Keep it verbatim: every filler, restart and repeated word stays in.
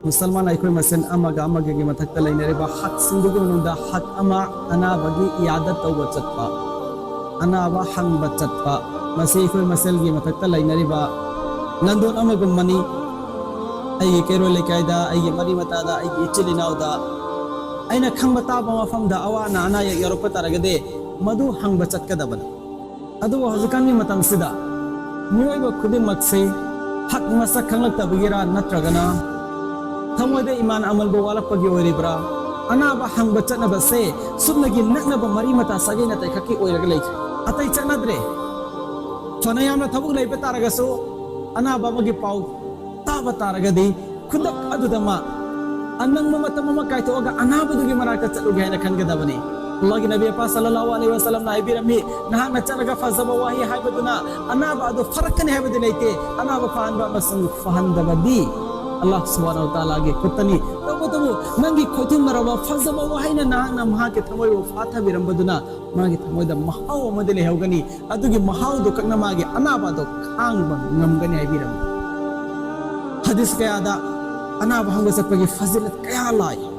ꯃꯨꯁꯜꯃꯥꯟ ꯑꯩꯈꯣꯏ ꯃꯁꯦꯟ ꯑꯃꯒ ꯑꯃꯒꯒꯤ ꯃꯊꯛꯇ ꯂꯩꯅꯔꯤꯕ ꯍꯛꯁꯤꯡꯗꯨꯒꯤ ꯃꯅꯨꯡꯗ ꯍꯛ ꯑꯃ, ꯑꯅꯥꯕꯒꯤ ꯏꯌꯥꯗꯠ ꯇꯧꯕ ꯆꯠꯄ, ꯑꯅꯥꯕ ꯍꯪꯕ ꯆꯠꯄ, ꯃꯁꯤ ꯑꯩꯈꯣꯏ ꯃꯁꯦꯜꯒꯤ ꯃꯊꯛꯇ ꯂꯩꯅꯔꯤꯕ ꯂꯟꯗꯣꯟ ꯑꯃꯒꯨꯝꯕꯅꯤ꯫ ꯑꯩꯒꯤ ꯀꯩꯔꯣꯜ ꯂꯩꯀꯥꯏꯗ, ꯑꯩꯒꯤ ꯃꯔꯤ ꯃꯇꯥꯗ, ꯑꯩꯒꯤ ꯏꯆꯤꯜ ꯏꯅꯥꯎꯗ, ꯑꯩꯅ ꯈꯪꯕ ꯇꯥꯕ ꯃꯐꯝꯗ ꯑꯋꯥ ꯑꯅꯥ ꯑꯅꯥ ꯑꯌꯦꯛ ꯌꯥꯎꯔꯛꯄ ꯇꯥꯔꯒꯗꯤ, ꯃꯗꯨ ꯍꯪꯕ ꯆꯠꯀꯗꯕꯅꯤ꯫ ꯑꯗꯨꯕꯨ ꯍꯧꯖꯤꯛꯀꯥꯟꯒꯤ ꯃꯇꯝꯁꯤꯗ ꯃꯤꯑꯣꯏꯕ ꯈꯨꯗꯤꯡꯃꯛꯁꯤ ꯍꯛ ꯃꯁꯛ ꯈꯪꯂꯛꯇꯕꯒꯤꯔꯥ ꯅꯠꯇ꯭ꯔꯒꯅ ꯊꯃꯣꯏꯗ ꯏꯃꯥꯟ ꯑꯃꯜꯕꯨ ꯋꯥꯠꯂꯛꯄꯒꯤ ꯑꯣꯏꯔꯤꯕ꯭ꯔꯥ? ꯑꯅꯥꯕ ꯍꯪꯕ ꯆꯠꯅꯕꯁꯦ ꯁꯨꯞꯅꯒꯤ ꯅꯛꯅꯕ ꯃꯔꯤ ꯃꯇꯥ ꯁꯥꯒꯩ ꯅꯥꯇꯩ ꯈꯛꯀꯤ ꯑꯣꯏꯔꯒ ꯂꯩꯈ꯭ꯔꯦ꯫ ꯑꯇꯩ ꯆꯠꯅꯗ꯭ꯔꯦ꯫ ꯐꯅ ꯌꯥꯝꯅ ꯊꯕꯛ ꯂꯩꯕ ꯇꯥꯔꯒꯁꯨ, ꯑꯅꯥꯕ ꯑꯃꯒꯤ ꯄꯥꯎ ꯇꯥꯕ ꯇꯥꯔꯒꯗꯤ, ꯈꯨꯗꯛ ꯑꯗꯨꯗ ꯃꯥ ꯑꯅꯪꯕ ꯃꯇꯝ ꯑꯃ ꯀꯥꯏꯊꯣꯛꯑꯒ ꯑꯅꯥꯕꯗꯨꯒꯤ ꯃꯅꯥꯛꯇ ꯆꯠꯂꯨꯒꯦ ꯍꯥꯏꯅ ꯈꯟꯒꯗꯕꯅꯤ꯫ ꯑꯜꯂꯥꯍꯒꯤ ꯅꯕꯤ ꯑꯄꯥ ꯁꯜꯂꯜꯂꯥꯍꯨ ꯑꯂꯩꯍꯤ ꯋꯁꯜꯂꯝꯅ ꯍꯥꯏꯕꯤꯔꯝꯃꯤ, ꯅꯍꯥꯛꯅ ꯆꯠꯂꯒ ꯐꯖꯕ ꯋꯥꯍꯩ ꯍꯥꯏꯕꯗꯨꯅ ꯑꯅꯥꯕ ꯑꯗꯨ ꯐꯔꯛꯀꯅꯤ ꯍꯥꯏꯕꯗꯤ ꯂꯩꯇꯦ꯫ ꯑꯅꯥꯕ ꯐꯍꯟꯕ ꯑꯃꯁꯨꯡ ꯐꯍꯟꯗꯕꯗꯤ ꯑꯜꯂꯥꯍ ꯁꯨꯕꯍꯥꯅꯍꯨ ꯋ ꯇꯥꯂꯥꯒꯤ ꯈꯨꯠꯇꯅꯤ꯫ ꯇꯧꯕꯇꯕꯨ ꯅꯪꯒꯤ ꯈꯣꯏꯊꯨꯝꯅꯔꯕ ꯐꯖꯕ ꯋꯥꯍꯩꯅ ꯅꯍꯥꯛꯅ ꯃꯍꯥꯛꯀꯤ ꯊꯃꯣꯏꯕꯨ ꯐꯥꯊꯕꯤꯔꯝꯕꯗꯨꯅ ꯃꯥꯒꯤ ꯊꯃꯣꯏꯗ ꯃꯍꯥꯎ ꯑꯃꯗꯤ ꯂꯩꯍꯧꯒꯅꯤ꯫ ꯑꯗꯨꯒꯤ ꯃꯍꯥꯎꯗꯨ ꯈꯛꯅ ꯃꯥꯒꯤ ꯑꯅꯥꯕ ꯑꯗꯨ ꯈꯥꯡꯕ ꯉꯝꯒꯅꯤ ꯍꯥꯏꯕꯤꯔꯝꯃꯤ꯫ ꯍꯗꯤꯁ ꯀꯌꯥꯗ ꯑꯅꯥꯕ ꯍꯪꯕ ꯆꯠꯄꯒꯤ ꯐꯖꯤꯂꯠ ꯀꯌꯥ ꯂꯥꯛꯏ꯫